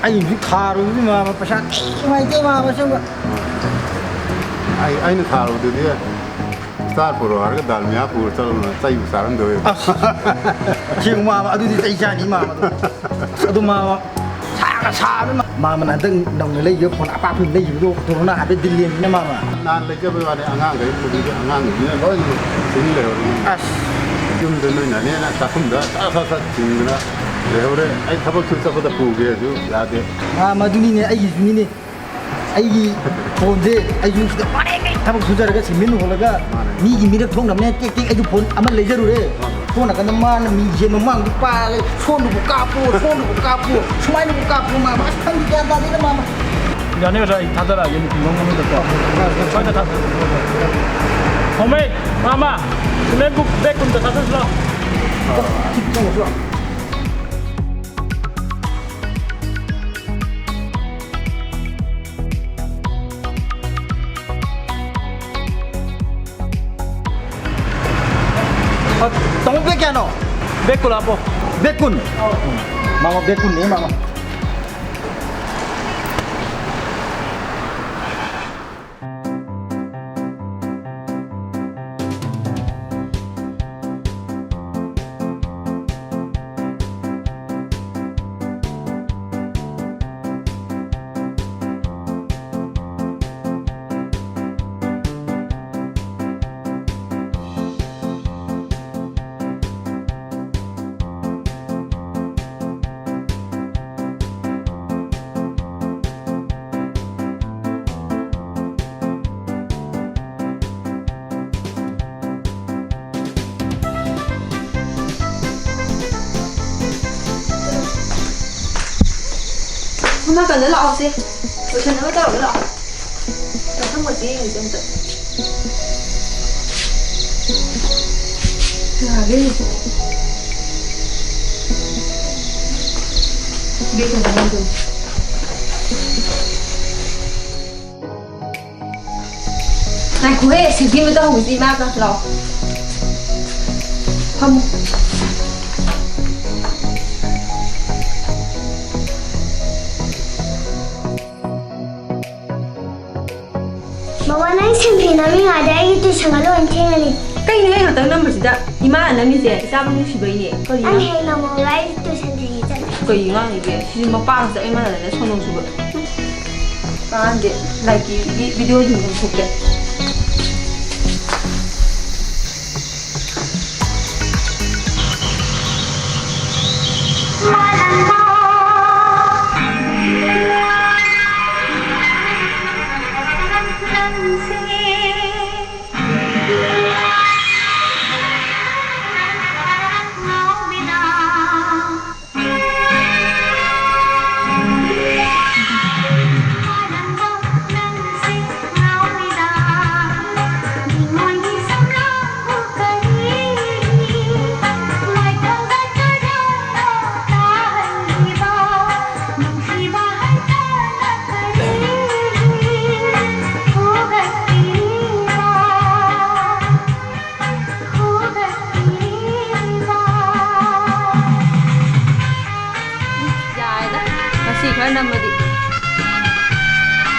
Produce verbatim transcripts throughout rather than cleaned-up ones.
ꯑꯩ ꯍꯧꯖꯤꯛ ꯊꯥꯔꯨꯕꯗꯤ ꯃꯥꯃ ꯄꯩꯁꯥ ꯊꯤ ꯅꯨꯡꯉꯥꯏꯇꯦ ꯃꯥꯃ ꯑꯁꯦꯡꯕ꯫ ꯑꯩ, ꯑꯩꯅ ꯊꯥꯔꯨꯕꯗꯨꯗꯤ ꯏꯁꯇꯥꯔ ꯄꯨꯔꯛꯑꯣ ꯍꯥꯏꯔꯒ ꯗꯥꯜꯃꯤꯌꯥ ꯄꯨꯔ ꯆꯠꯂꯨꯅ ꯆꯩꯕꯨ ꯆꯥꯔꯝꯗꯧꯋꯦꯕ꯫ ꯑꯁ, ꯑꯁꯦꯡꯕ ꯃꯥꯃ ꯑꯗꯨꯗꯤ ꯆꯩ ꯆꯥꯅꯤ ꯃꯥꯃ ꯑꯗꯨ꯫ ꯑꯗꯨ ꯃꯥꯃ ꯁꯥꯒ ꯁꯥꯕꯅ ꯃꯥ-, ꯃꯥꯃꯅ ꯍꯟꯗꯛ ꯅꯧꯅ ꯂꯩꯈꯤꯕ ꯐꯣꯟ ꯑꯄꯥꯛꯄ ꯑꯃ ꯂꯩꯈꯤꯕꯗꯣ ꯀꯣꯔꯣꯅꯥ ꯍꯥꯏꯐꯦꯠ ꯗꯤꯜ ꯂꯦꯟꯕꯅꯤꯅ ꯃꯥꯃ꯫ ꯅꯍꯥꯟ ꯂꯩꯖꯕꯩ ꯋꯥꯅꯤ, ꯑꯉꯥꯡꯈꯩ ꯄꯨꯈ꯭ꯔꯤꯗ ꯑꯉꯥꯡꯈꯩꯁꯤꯅ ꯂꯣꯏꯅ ꯁꯤꯖꯤꯟ ꯂꯩꯍꯧꯔꯤꯅꯤ꯫ ꯑꯁ꯫ ꯌꯨꯝꯗ ꯅꯣꯏ ꯅꯅꯦꯅ ꯆꯥꯛꯈꯨꯝꯗ ꯁꯠ ꯁꯠ ꯁꯠ ꯆꯤꯡꯗꯅ ꯂꯩꯍꯧꯔꯦ꯫ ꯑꯩ ꯊꯕꯛꯁꯨ ꯆꯠꯄꯗ ꯄꯨꯒꯦꯁꯨ ꯌꯥꯗꯦ꯫ ꯑꯥ, ꯃꯗꯨꯅꯤꯅꯦ ꯑꯩꯒꯤꯁꯨꯅꯤꯅꯦ꯫ ꯑꯩꯒꯤ ꯐꯣꯟꯁꯦ ꯑꯩꯁꯨ ꯁꯤꯗ ꯋꯥꯔꯦꯡꯉꯩ ꯊꯕꯛ ꯁꯨꯖꯔꯒ ꯁꯤꯃꯦꯟ ꯍꯣꯜꯂꯒ ꯃꯥꯅꯦ꯫ ꯃꯤꯒꯤ ꯃꯤꯔꯛ ꯊꯣꯛꯅꯕꯅꯦ ꯇꯦꯛ ꯇꯦꯛ ꯑꯩꯁꯨ ꯐꯣꯟ ꯑꯃ ꯂꯩꯖꯔꯨꯔꯦ꯫ ꯃꯥꯅꯦ꯫ ꯁꯣꯝ ꯅꯥꯀꯟꯗ ꯃꯥꯅ ꯃꯤꯡꯁꯦꯜ ꯃꯃꯥꯡꯗ ꯄꯥꯔꯒ ꯁꯣꯝꯗꯕꯨ ꯀꯥꯞꯄꯨ, ꯁꯣꯝꯗꯕꯨ ꯀꯥꯞꯄꯨ, ꯁꯨꯃꯥꯏꯅꯕꯨ ꯀꯥꯞꯄꯨ ꯃꯥꯃ꯫ ꯑꯁ, ꯈꯪꯗꯦ, ꯒ꯭ꯌꯥꯟ ꯇꯥꯗꯦꯗ ꯃꯥꯃ꯫ ꯌꯥꯅꯤ ꯑꯣꯖꯥ, ꯑꯩ ꯊꯥꯗꯔꯛꯑꯒꯦ ꯅꯨꯄꯤ ꯃꯉꯣꯟꯗꯀꯣ꯫ ꯁꯣꯏꯗ ꯊꯥꯗꯔꯛꯑꯒꯦ꯫ ꯍꯣꯃꯦ, ꯃꯥꯃ, ꯁꯤꯃꯦꯟ ꯕꯨꯛ ꯕꯦꯛ ꯀꯨꯟꯇ ꯊꯥꯗꯔꯁꯤ ꯂꯥꯎ꯫ ꯑ, ꯇꯥꯃꯣ, ꯕꯦꯛ ꯀꯌꯥꯅꯣ? ꯕꯦꯛ ꯀꯨꯟ ꯍꯥꯞꯄꯣ꯫ ꯕꯦꯛ ꯀꯨꯟ? ꯃꯥꯃ, ꯕꯦꯛ ꯀꯨꯟꯅꯤ, ꯃꯥꯃ꯫ ꯁꯣꯝ ꯅꯥꯀꯟꯗ ꯂꯥꯛꯑꯣꯁꯦ꯫ ꯂꯣꯏꯁꯟꯅꯕ ꯇꯧꯔꯒ ꯂꯥꯛꯑꯣ꯫ ꯆꯥꯛꯁꯪ ꯃꯆꯦ ꯌꯦꯡꯉꯨꯁꯦ ꯑꯝꯇ꯫ ꯀꯅꯥꯒꯤꯅꯣ? ꯕꯦꯒ ꯑꯝꯇ ꯍꯥꯡꯗꯣꯛꯎ꯫ ꯉꯥꯏꯈꯣꯍꯦ, ꯁꯤꯒꯤ ꯑꯃꯇ ꯍꯧꯈꯤꯁꯤ ꯏꯃꯥꯒ꯫ ꯂꯥꯛꯑꯣ꯫ ꯐꯝꯃꯨ꯫ ꯋꯥ, ꯅꯪ ꯁꯤꯟꯐꯤ ꯅꯝꯃꯤꯉꯩꯗ ꯑꯩꯒꯤ ꯇꯨꯏꯁꯟꯒ ꯂꯣꯏ ꯊꯦꯡꯉꯅꯤ꯫ ꯀꯩꯅꯣ ꯑꯩ ꯉꯥꯛꯇꯪ ꯅꯝꯕꯁꯤꯗ? ꯏꯃꯥꯅ ꯅꯝꯃꯤꯁꯦ ꯏꯆꯥꯕꯨ ꯅꯨꯡꯁꯤꯕꯩꯅꯦ꯫ ꯀꯔꯤꯅꯣ? ꯅꯪ ꯍꯦꯛ ꯅꯝꯃꯣꯕ, ꯑꯩ ꯇꯨꯏꯁꯟ ꯊꯦꯡꯉꯦ ꯆꯠꯂꯦ꯫ ꯀꯩ ꯉꯥꯡꯉꯤꯒꯦ? ꯁꯤꯁꯨ ꯃꯄꯥꯒ ꯆꯞ ꯃꯥꯟꯅꯗꯅ ꯁꯣꯅꯣ ꯆꯨꯕ꯫ ꯀꯥꯟꯗꯦ, ꯂꯥꯏꯀꯤꯒꯤ ꯚꯤꯗꯤꯑꯣꯁꯤꯡ ꯅꯝꯊꯣꯛꯀꯦ꯫ ꯌꯥꯔꯦꯗ, ꯉꯁꯤ ꯈꯔ ꯅꯝꯃꯗꯤ꯫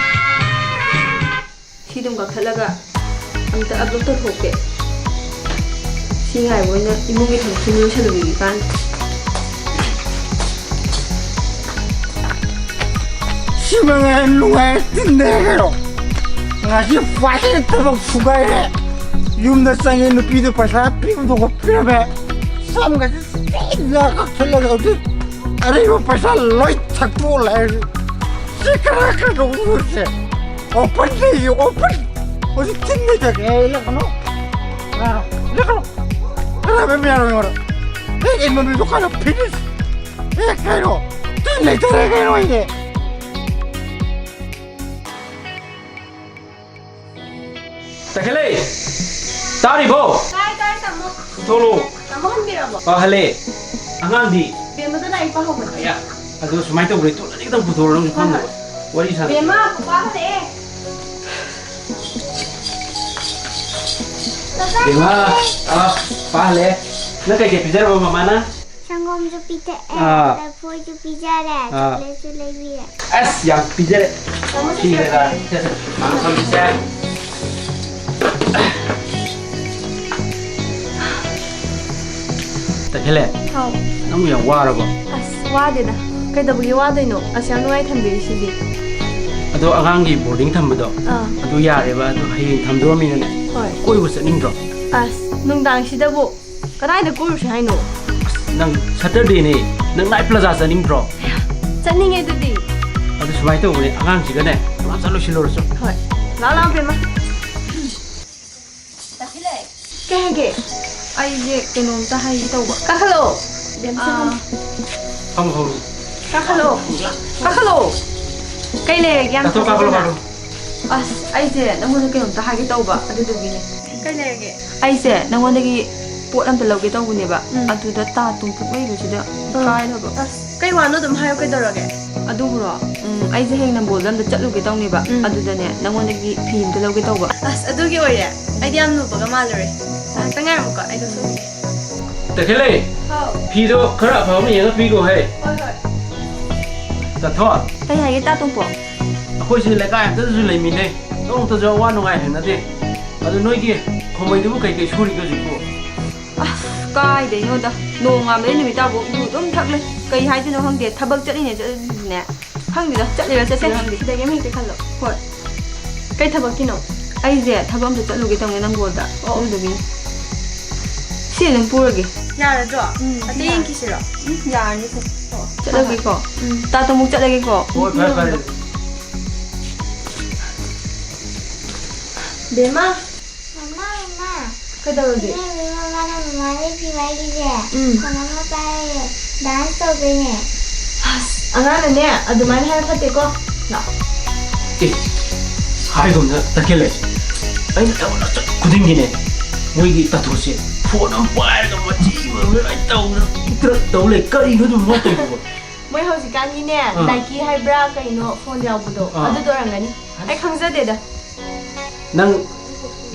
ꯁꯤ ꯑꯗꯨꯝ ꯀꯛꯊꯠꯂꯒ ꯑꯝꯇ ꯑꯞꯂꯣꯗ ꯇꯧꯊꯣꯛꯀꯦ꯫ ꯁꯤ ꯉꯥꯏꯕ ꯑꯣꯏꯅ ꯏꯃꯨꯡꯒꯤ ꯊꯕꯛꯁꯨ ꯂꯣꯏꯁꯜꯂꯨꯈꯤꯒꯦ ꯀꯥꯟꯗꯦ꯫ ꯁꯤ ꯃꯉꯥꯏ ꯅꯨꯡꯉꯥꯏ ꯇꯤꯟꯅꯩ ꯀꯩꯅꯣ꯫ ꯉꯁꯤ ꯈ꯭ꯋꯥꯏꯗꯒꯤ ꯊꯕꯛ ꯁꯨꯒꯥꯏꯔꯦ꯫ ꯌꯨꯝꯗ ꯆꯪꯉꯦ, ꯅꯨꯄꯤꯗꯣ ꯄꯩꯁꯥ ꯄꯤꯕꯗꯣ ꯈꯣꯠꯄꯤꯔꯝꯃꯦ꯫ ꯁꯝꯒꯁꯦ ꯁꯤꯠꯅ ꯀꯛꯊꯠꯂꯒ ꯍꯧꯖꯤꯛ ꯑꯔꯩꯕ ꯄꯩꯁꯥ ꯂꯣꯏ ꯊꯛꯇꯣꯛꯑ ꯂꯥꯛꯑꯦ꯫ ꯁꯤ ꯀꯅꯥ ꯀꯅꯥ ꯎꯔꯁꯦ? ꯑꯣꯄꯟ ꯂꯩꯌꯦ, ꯑꯣꯄꯟ꯫ ꯍꯧꯖꯤꯛ ꯊꯤꯟ ꯂꯩꯇꯒꯦ꯫ ꯑꯦ, ꯏꯂꯛꯀꯅꯨ꯫ ꯀꯅꯥꯅꯣ? ꯏꯂꯛꯀꯅꯨ꯫ ꯀꯅꯥ ꯃꯌꯥꯝ ꯌꯥꯔꯣꯏ ꯑꯩꯉꯣꯟꯗ? ꯍꯦꯛ ꯏꯟꯕ ꯃꯤꯗꯣ ꯀꯥꯟꯗ ꯐꯤꯅꯤꯁ꯫ ꯑꯦ, ꯀꯩꯅꯣ? ꯊꯤꯟ ꯂꯩꯇꯔꯦ ꯀꯩꯅꯣ ꯑꯩꯗꯤ? ꯇꯈꯦꯜꯂꯩ! ꯇꯥꯔꯤꯕꯣ? ꯇꯥꯏ, ꯇꯥꯏ, ꯇꯥꯃꯣ꯫ ꯊꯣꯛꯂꯛꯑꯣ꯫ ꯇꯥꯃꯣ ꯍꯟꯕꯤꯔꯕꯣ? ꯑ, ꯍꯜꯂꯛꯑꯦ꯫ ꯑꯉꯥꯡꯗꯤ? ꯕꯦꯝꯃꯗꯣ ꯂꯥꯏꯔꯤꯛ ꯄꯥꯍꯧꯕꯅꯦ꯫ ꯑꯌꯥ, ꯑꯗꯨ ꯁꯨꯃꯥꯏꯅ ꯇꯧꯕ꯭ꯔꯦ, ꯊꯣꯛꯂꯛꯑꯗꯤ ꯈꯤꯇꯪ ꯄꯨꯊꯣꯔꯛꯑꯣ, ꯅꯪꯁꯨ ꯍꯣꯏ, ꯍꯣꯏ꯫ ꯐꯝꯅꯕ꯫ ꯋꯥꯔꯤ ꯁꯥꯟꯅꯁꯤ꯫ ꯕꯦꯝꯃ, ꯄꯄꯥ ꯍꯜꯂꯛꯑꯦ꯫ ꯕꯦꯝꯃ, ꯑ, ꯄꯥ ꯍꯜꯂꯛꯑꯦ꯫ ꯅꯪ ꯀꯩꯀꯩ ꯄꯤꯖꯔꯕ ꯃꯃꯥꯅ? ꯁꯪꯒꯣꯝꯁꯨ ꯄꯤꯊꯛꯑꯦ, ꯑꯥ꯫ ꯂꯐꯣꯏꯁꯨ ꯄꯤꯖꯔꯦ, ꯑꯥ꯫ ꯆꯣꯀ꯭ꯂꯦꯠꯁꯨ ꯂꯩꯕꯤꯔꯦ꯫ ꯑꯁ, ꯌꯥꯝ ꯄꯤꯖꯔꯦ꯫ ꯇꯥꯃꯣ, ꯁꯤ ꯁꯤ ꯂꯩꯔꯦ꯫ ꯁꯦ, ꯁꯦ, ꯁꯦ꯫ ꯃꯥꯡ ꯐꯝꯁꯦ꯫ ꯇꯈꯦꯜꯂꯩ, ꯍꯥꯎ꯫ ꯅꯪꯕꯨ ꯌꯥꯝ ꯋꯥꯔꯕꯣ? ꯑꯁ, ꯋꯥꯗꯦꯗ꯫ ꯀꯩꯗꯧꯕꯒꯤ ꯋꯥꯗꯣꯏꯅꯣ? ꯑꯁ, ꯌꯥꯝ ꯅꯨꯡꯉꯥꯏ ꯊꯝꯕꯤꯔꯤꯁꯤꯗꯤ꯫ ꯑꯗꯣ ꯑꯉꯥꯡꯒꯤ ꯕꯣꯔꯗꯤꯡ ꯊꯝꯕꯗꯣ, ꯑꯥ꯫ ꯑꯗꯨ ꯌꯥꯔꯦꯕ, ꯑꯗꯨ ꯍꯌꯦꯡ ꯊꯝꯗꯣꯔꯃꯤꯅꯅꯦ꯫ ꯍꯣꯏ꯫ ꯀꯣꯏꯕ ꯆꯠꯅꯤꯡꯗ꯭ꯔꯣ? ꯑꯁ, ꯅꯨꯡꯗꯥꯡꯁꯤꯗꯕꯨ ꯀꯗꯥꯏꯗ ꯀꯣꯏꯔꯨꯁꯦ ꯍꯥꯏꯅꯣ? ꯑꯁ, ꯅꯪ ꯁꯇꯔꯗꯦꯅꯦ, ꯅꯪ ꯅꯥꯏꯠ ꯄ꯭ꯂꯥꯖꯥ ꯆꯠꯅꯤꯡꯗ꯭ꯔꯣ? ꯆꯠꯅꯤꯡꯉꯦ ꯑꯗꯨꯗꯤ꯫ ꯑꯗꯨ ꯁꯨꯃꯥꯏꯅ ꯇꯧꯕꯅꯦ, ꯑꯉꯥꯡꯁꯤꯒꯅꯦ ꯄꯨꯂꯞ ꯆꯠꯂꯨꯁꯤ ꯂꯣꯏꯔꯁꯨ꯫ ꯍꯣꯏ, ꯂꯥꯛꯑꯣ ꯂꯥꯛꯑꯣ ꯕꯦꯝꯃ꯫ ꯀꯩ ꯍꯥꯏꯒꯦ? ꯑꯩꯁꯦ ꯀꯩꯅꯣꯝꯇ ꯍꯥꯏꯒꯦ ꯇꯧꯕ꯫ ꯀꯥꯈꯠꯂꯛꯑꯣ꯫ ꯑꯥ꯫ ꯐꯝꯃꯣ, ꯐꯝꯃꯣ꯫ ꯀꯥꯈꯠꯂꯛꯑꯣ꯫ ꯀꯥꯈꯠꯂꯛꯑꯣ꯫ ꯀꯩ ꯂꯩꯔꯒꯦ ꯌꯥꯝ ꯀꯥꯈꯠꯂꯣ, ꯀꯥꯈꯠꯂꯣ, ꯊꯥꯖꯗꯅ? ꯀꯥꯈꯠꯂꯣ꯫ ꯑꯁ, ꯑꯩꯁꯦ ꯅꯪꯉꯣꯟꯗ ꯀꯩꯅꯣꯝꯇ ꯍꯥꯏꯒꯦ ꯇꯧꯕ, ꯑꯗꯨꯗꯨꯒꯤꯅꯦ꯫ ꯀꯩ ꯂꯩꯔꯒꯦ? ꯑꯩꯁꯦ ꯅꯪꯉꯣꯟꯗꯒꯤ ꯄꯣꯠ ꯑꯝꯇ ꯂꯧꯒꯦ ꯇꯧꯕꯅꯦꯕ꯫ ꯎꯝ꯫ ꯑꯗꯨꯗ ꯇꯥ ꯇꯨꯝꯐꯨꯠ ꯂꯩꯕꯁꯤꯗ ꯎꯝ꯫ ꯏꯀꯥꯏꯔꯕ꯫ ꯑꯁ, ꯀꯩ ꯋꯥꯅꯣ ꯑꯗꯨꯝ ꯍꯥꯏꯌꯣ, ꯀꯩꯗꯧꯔꯒꯦ? ꯑꯗꯨꯕꯨꯔꯣ? ꯎꯝ, ꯑꯩꯁꯦ ꯍꯌꯦꯡ ꯅꯝꯕꯣꯜꯗ ꯑꯝꯇ ꯆꯠꯂꯨꯒꯦ ꯇꯧꯅꯦꯕ꯫ ꯎꯝ꯫ ꯑꯗꯨꯗꯅꯦ ꯅꯪꯉꯣꯟꯗꯒꯤ ꯐꯤ ꯑꯝꯇ ꯂꯧꯒꯦ ꯇꯧꯕ꯫ ꯑꯁ, ꯑꯗꯨꯒꯤ ꯑꯣꯏꯔꯦ? ꯑꯩꯗꯤ ꯌꯥꯝ ꯂꯨꯕꯒ ꯃꯥꯜꯂꯨꯔꯦ꯫ ꯉꯥꯏꯍꯥꯛꯇꯪ ꯉꯥꯏꯔꯝꯃꯨꯀꯣ, ꯑꯩ ꯂꯧꯊꯣꯛꯀꯦ꯫ ꯇꯈꯦꯜꯂꯩ, ꯍꯥꯎ꯫ ꯐꯤꯗꯣ ꯈꯔ ꯑꯐꯕ ꯑꯃ ꯌꯦꯡꯉ ꯄꯤꯈꯣ ꯍꯦ꯫ ꯍꯣꯏ, ꯍꯣꯏ꯫ ꯇꯥꯊꯣ꯫ ꯀꯩ ꯍꯥꯏꯒꯦ, ꯇꯥ ꯇꯣꯝꯄꯣ? ꯑꯩꯈꯣꯏꯁꯤ ꯂꯩꯀꯥꯏ ꯑꯝꯇꯗꯁꯨ ꯂꯩꯃꯤꯟꯅꯩ, ꯅꯣꯡꯃꯇꯁꯨ ꯑꯋꯥ ꯅꯨꯡꯉꯥꯏ ꯍꯪꯅꯗꯦ꯫ ꯑꯗꯨ ꯅꯣꯏꯒꯤ ꯈꯣꯡꯕꯩꯗꯨꯕꯨ ꯀꯩꯀꯩ ꯁꯨꯔꯤꯒꯦ ꯍꯧꯖꯤꯛꯄꯨ? ꯑꯁ, ꯀꯥꯏꯗꯩꯅꯣꯗ, ꯅꯣꯡꯉꯥꯟꯕꯗꯩ ꯅꯨꯃꯤꯠ ꯇꯥꯕꯨꯛ ꯌꯨ ꯑꯗꯨꯝ ꯊꯛ ꯂꯩ꯫ ꯀꯩ ꯍꯥꯏꯗꯣꯏꯅꯣ ꯈꯪꯗꯦ, ꯊꯕꯛ ꯆꯠꯂꯤꯅꯦ ꯆꯠꯂꯤꯅꯦ꯫ ꯈꯪꯗꯦꯗ, ꯆꯠꯂꯤꯔ ꯆꯠꯇ꯭ꯔꯤꯔ ꯈꯪꯗꯦ꯫ ꯁꯤꯗꯒꯤ ꯑꯃ ꯍꯦꯛꯇ ꯈꯜꯂꯣ꯫ ꯍꯣꯏ꯫ ꯀꯩ ꯊꯕꯛꯀꯤꯅꯣ? ꯑꯩꯁꯦ ꯊꯕꯛ ꯑꯝꯇ ꯆꯠꯂꯨꯒꯦ ꯇꯧꯅꯦ ꯅꯝꯕꯣꯜꯗ꯫ ꯑꯣ꯫ ꯑꯗꯨꯗꯨꯒꯤꯅꯦ꯫ ꯁꯤ ꯑꯗꯨꯝ ꯄꯨꯔꯒꯦ꯫ ꯌꯥꯔꯗ꯭ꯔꯣ? ꯎꯝ, ꯑꯇꯩ ꯌꯥꯔꯦ꯫ ꯌꯦꯡꯈꯤꯁꯤꯔꯣ? ꯎꯝ, ꯌꯥꯔꯅꯤ ꯁꯦ꯫ ꯆꯠꯂꯒꯦꯀꯣ꯫ ꯎꯝ꯫ ꯇꯥ ꯇꯣꯝꯄꯣꯛ ꯆꯠꯂꯒꯦꯀꯣ꯫ ꯍꯣꯏ, ꯐꯔꯦ, ꯐꯔꯦ꯫ ꯕꯦꯝꯃ꯫ ꯃꯃꯥ, ꯃꯃꯥ꯫ ꯀꯩꯗꯧꯔꯒꯦ? ꯏꯕꯦꯝꯃ, ꯃꯃꯥꯅ ꯃꯃꯥꯗ ꯐꯤ ꯋꯥꯏꯒꯤꯁꯦ꯫ ꯎꯝ꯫ ꯐꯣꯟ ꯑꯃ ꯄꯥꯏꯔꯒ ꯗꯥꯟꯁ ꯇꯧꯗꯣꯏꯅꯦ꯫ ꯑꯁ, ꯑꯉꯥꯡꯅꯅꯦ ꯑꯗꯨꯃꯥꯏꯅ ꯍꯥꯏꯕ ꯐꯠꯇꯦꯀꯣ꯫ ꯂꯥꯛꯑꯣ꯫ ꯑꯦ, ꯍꯥꯏꯒꯨꯝꯗ ꯇꯈꯦꯜꯂꯩ꯫ ꯑꯩꯅ ꯊꯕꯛ ꯆꯠ ꯈꯨꯗꯤꯡꯒꯤꯅꯦ, ꯃꯣꯏꯒꯤ ꯇꯥꯊꯣꯁꯦ ꯐꯣꯟ ꯑꯃ ꯄꯥꯏꯔꯒ ꯃꯆꯤ ꯑꯣꯏꯕ ꯂꯣꯏ ꯇꯧꯗꯅ ꯄꯤꯛꯇ꯭ꯔ ꯇꯧ ꯂꯩ꯫ ꯀꯔꯤꯅꯣ ꯑꯗꯨꯝ ꯃꯣꯏ ꯇꯧꯔꯤꯗꯨꯕꯣ? ꯃꯣꯏ ꯍꯧꯖꯤꯛꯀꯥꯟꯒꯤꯅꯦ, ꯑꯥ꯫ ꯅꯥꯏꯀꯤ ꯍꯥꯏꯕ꯭ꯔꯥ ꯀꯩꯅꯣ ꯐꯣꯟ ꯌꯥꯎꯕꯗꯣ, ꯑꯥ꯫ ꯑꯗꯨꯗꯣ ꯑꯣꯏꯔꯝꯒꯅꯤ꯫ ꯑꯩ ꯈꯪꯖꯗꯦꯗ꯫ ꯅꯪ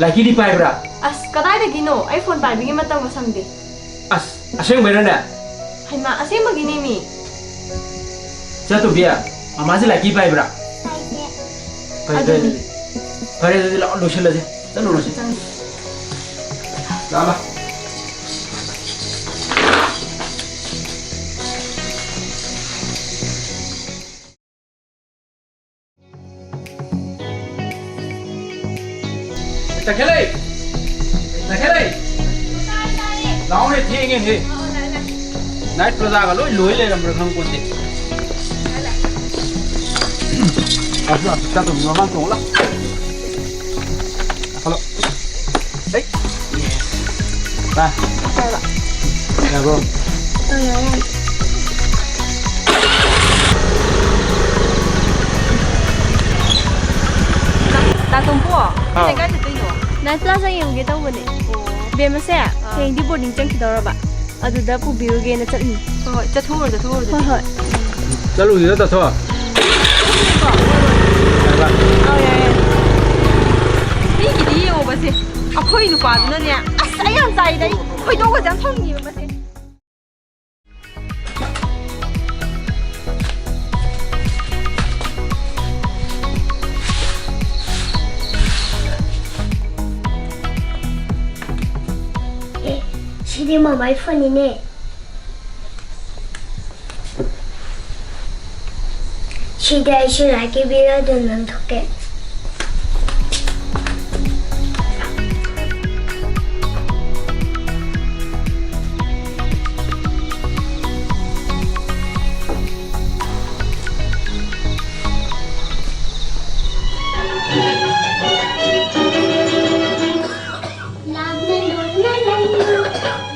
ꯂꯥꯏꯀꯤꯗꯤ ꯄꯥꯏꯕ꯭ꯔꯥ? ꯑꯁ, ꯀꯗꯥꯏꯗꯒꯤꯅꯣ? ꯑꯩ ꯐꯣꯟ ꯄꯥꯏꯕꯒꯤ ꯃꯇꯝꯒ ꯁꯪꯗꯦ꯫ ꯑꯁ, ꯑꯁꯦꯡꯕꯩꯔꯅꯦ? ꯍꯩꯃꯥ, ꯑꯁꯦꯡꯕꯒꯤꯅꯦ ꯃꯤ꯫ ꯆꯠꯇꯨꯕꯤ, ꯃꯃꯥꯁꯦ ꯂꯥꯏꯀꯤ ꯄꯥꯏꯕ꯭ꯔꯥ? ꯄꯥꯏꯗꯦ꯫ ꯐꯔꯦ, ꯐꯔꯦ ꯑꯗꯨꯗꯤ꯫ ꯐꯔꯦ ꯑꯗꯨꯗꯤ, ꯂꯥꯛꯑꯣ, ꯂꯣꯏꯁꯤꯜꯂꯁꯦ꯫ ꯆꯠꯂꯨꯔꯁꯦ꯫ ꯆꯪꯁꯤ꯫ ꯂꯥꯛꯑꯣ, ꯂꯥꯛꯑꯣ꯫ ꯇꯈꯦꯜꯂꯩ! ꯇꯈꯦꯜꯂꯩ! ꯂꯥꯛꯑꯣꯅꯦ, ꯊꯦꯡꯉꯦꯍꯦ꯫ Night Plazaꯒ ꯂꯣꯏ ꯂꯣꯏ ꯂꯩꯔꯝꯕ꯭ꯔꯥ ꯈꯪꯄꯣꯟꯇꯦ꯫ ꯂꯥꯛꯑꯣ, ꯂꯥꯛꯑꯣ, ꯆꯥ ꯇꯧꯕꯤꯌꯣ, ꯃꯃꯥꯡ ꯇꯣꯡꯉꯨ ꯂꯥꯎ꯫ ꯍꯜꯂꯣ꯫ ꯍꯩ꯫ ꯂꯥ꯫ ꯌꯥꯕ꯭ꯔꯣ? ꯇꯥ ꯇꯣꯝꯄꯣ, ꯍꯥꯎ꯫ ꯅꯪ ꯀꯥꯏ ꯆꯠꯇꯣꯏꯅꯣ? Night Plaza ꯌꯦꯡꯉꯨꯒꯦ ꯇꯧꯕꯅꯦ꯫ ꯑꯣ꯫ ꯕꯦꯝꯃꯁꯦ, ꯑꯥ꯫ ꯍꯌꯦꯡꯗꯤ boarding ꯆꯠꯈꯤꯗꯧꯔꯕ꯫ ꯑꯗꯨꯗ ꯄꯨꯕꯤꯔꯨꯒꯦꯅ ꯆꯠꯂꯤ꯫ ꯍꯣꯏ, ꯍꯣꯏ, ꯆꯠꯊꯣꯛꯎꯔꯣ, ꯆꯠꯊꯣꯛꯎꯔꯣ, ꯍꯣꯏ, ꯑꯗꯨꯗꯤ꯫ ꯍꯣꯏ꯫ ꯆꯠꯂꯨꯁꯤꯔ, ꯆꯠꯊꯣꯛ? ꯌꯥꯔꯕ? ꯑꯧ, ꯌꯥꯏ, ꯌꯥꯏ꯫ ꯃꯤꯒꯤꯗꯤ ꯌꯦꯡꯉꯣꯕꯁꯦ, ꯑꯩꯈꯣꯏ ꯅꯨꯄꯥꯗꯨꯅꯅꯦ, ꯑꯁ, ꯑꯩ ꯌꯥꯝ ꯆꯥꯏꯗ, ꯑꯩ ꯈꯣꯏꯗꯧꯒꯁꯦ ꯌꯥꯝ ꯁꯥꯎꯅꯤꯡꯉꯦꯕ ꯃꯁꯦ꯫ ꯑꯦ, ꯁꯤꯗꯤ ꯃꯃꯥꯏ ꯐꯣꯟꯅꯤꯅꯦ꯫ ꯁꯤꯗꯤ ꯑꯩꯁꯨ ꯂꯥꯏꯛꯀꯤ ꯚꯤꯗꯤꯑꯣꯗꯣ ꯅꯝꯊꯣꯛꯀꯦ꯫ ꯂꯥꯞꯅ ꯂꯣꯠꯅ ꯂꯩꯌꯨ,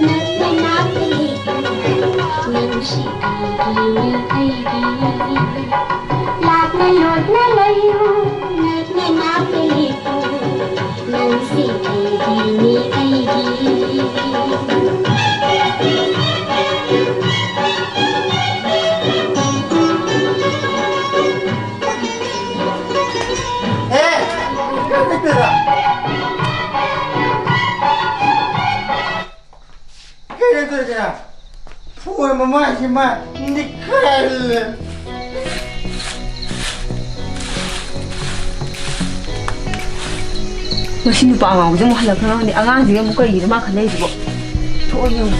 ꯅꯛꯅ ꯂꯥꯞꯅ ꯂꯩꯌꯨ, ꯅꯪꯁꯤ ꯑꯩꯒꯤꯅꯤ, ꯑꯩꯒꯤꯅꯤ꯫ ꯂꯥꯞꯅ ꯂꯣꯠꯅ ꯂꯩꯌꯨ, ꯅꯛꯅ ꯂꯥꯞꯅ ꯂꯩꯌꯨ, ꯅꯪꯁꯤ ꯑꯩꯒꯤꯅꯤ, ꯑꯩꯒꯤꯅꯤ꯫ ꯑꯦ! ꯀꯩꯗꯧꯔꯤꯅꯣ? ꯀꯩꯅꯣ ꯇꯧꯔꯤꯁꯤꯅ? ꯐꯣꯟ ꯃꯃꯥꯏꯁꯤ ꯃꯥ ꯅꯤꯛꯈꯥꯏꯍꯜꯂꯦ꯫ ꯃꯁꯤ ꯅꯨꯄꯥ ꯑꯉꯥꯎꯕꯁꯦ ꯑꯃꯨꯛ ꯍꯜꯂꯛꯈ꯭ꯔ ꯈꯪꯗꯦ꯫ ꯑꯉꯥꯡꯁꯤꯒ ꯑꯃꯨꯛ ꯀꯔꯤꯒꯤꯅꯣ ꯃꯥ ꯈꯟꯅꯩꯁꯤꯕꯣ? ꯊꯣꯛꯑꯣ ꯌꯦꯡꯉꯨ꯫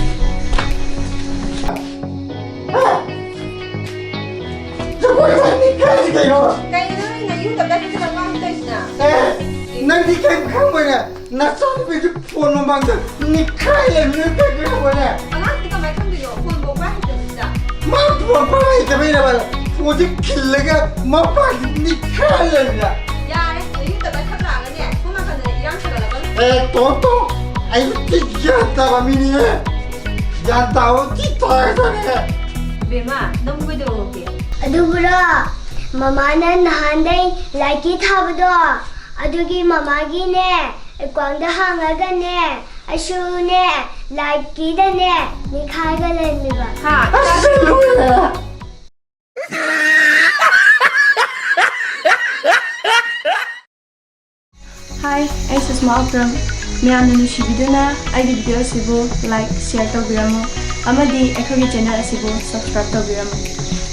ꯖꯒꯣꯏ ꯁꯥꯅꯤ ꯈꯜꯂꯤ ꯀꯩꯅꯣ? ꯀꯩꯅꯣ ꯅꯪꯅ ꯌꯨꯝꯗ ꯀꯔꯤ ꯈꯔ ꯉꯥꯡ ꯇꯧꯔꯤꯁꯤꯅ? ꯑꯦ, ꯅꯪꯗꯤ ꯀꯩꯝ ꯈꯪꯕꯅꯦ? ꯅꯆꯥꯅꯨꯄꯤꯁꯨ ꯐꯣꯟ ꯃꯃꯥꯡꯗ ꯅꯤꯛꯈꯥꯏ ꯂꯩꯕꯅꯦ, ꯀꯩꯝ ꯈꯪꯕꯅꯦ? ꯑꯉꯥꯡꯗꯤ ꯀꯃꯥꯏꯅ ꯈꯪꯗꯣꯏꯅꯣ? ꯐꯣꯟ ꯄꯣꯛꯄ ꯍꯩꯇꯕꯁꯤꯗ꯫ ꯃꯥ ꯐꯣꯟ ꯄꯥꯏ ꯍꯩꯇꯕꯩꯔꯕ? ꯐꯣꯟꯁꯦ ꯈꯤꯜꯂꯒ ꯃꯄꯥꯟꯗ ꯅꯤꯛꯈꯥꯏ ꯂꯩꯕꯅꯦ꯫ ꯌꯥꯔꯦ, ꯅꯌꯨꯝꯗ ꯃꯩ ꯈꯞ ꯂꯥꯛꯑꯒꯅꯦ, ꯁꯣꯝ ꯅꯥꯀꯟꯗ ꯏꯔꯥꯡ ꯁꯥꯒꯠꯂꯛꯀꯅꯨ꯫ ꯑꯦ, ꯇꯣꯝ ꯇꯣꯝ, ꯑꯩꯗꯤ ꯒ꯭ꯌꯥꯟ ꯇꯥꯕ ꯃꯤꯅꯤꯍꯦ꯫ ꯒ꯭ꯌꯥꯟ ꯇꯥꯕ ꯊꯤ ꯇꯥꯔꯖꯥꯠꯅꯤꯍꯦ꯫ ꯕꯦꯝꯃ, ꯅꯪꯕꯨ ꯀꯩꯗꯧꯔꯒꯦ? ꯑꯗꯨꯕꯨꯔꯣ, ꯃꯃꯥꯅ ꯅꯍꯥꯟꯗꯩ ꯂꯥꯏꯀꯤ ꯊꯥꯕꯗꯣ, ꯑꯗꯨꯒꯤ ꯃꯃꯥꯒꯤꯅꯦ, ꯑꯦꯀꯥꯎꯟꯗ ꯍꯥꯡꯉꯒꯅꯦ, ꯑꯩꯁꯨꯅꯦ, ꯂꯥꯏꯀꯤꯗꯅꯦ, ꯅꯤꯛꯈꯥꯏꯒ ꯂꯩꯔꯝꯃꯤꯕ꯫ ꯍꯥ? ꯑꯁ, ꯂꯣꯏꯔꯦ꯫ ꯍꯥꯏ, ꯑꯩ ꯁꯨꯁꯃꯥ ꯑꯣꯀ꯭ꯔꯝ꯫ ꯃꯌꯥꯝꯅ ꯅꯨꯡꯁꯤꯕꯤꯗꯨꯅ ꯑꯩꯒꯤ ꯚꯤꯗꯤꯑꯣ ꯑꯁꯤꯕꯨ ꯂꯥꯏꯛ, ꯁꯤꯌꯔ ꯇꯧꯕꯤꯔꯝꯃꯨ ꯑꯃꯗꯤ ꯑꯩꯈꯣꯏꯒꯤ ꯆꯦꯅꯦꯜ ꯑꯁꯤꯕꯨ ꯁꯕꯁꯀ꯭ꯔꯥꯏꯕ ꯇꯧꯕꯤꯔꯝꯃꯨ꯫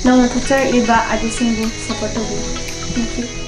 ꯅꯧꯅ ꯊꯣꯛꯆꯔꯛꯂꯤꯕ ꯑꯥꯔꯇꯤꯁꯁꯤꯡꯕꯨ ꯁꯄꯣꯔꯠ ꯇꯧꯕꯤꯌꯨ꯫ Thank you꯫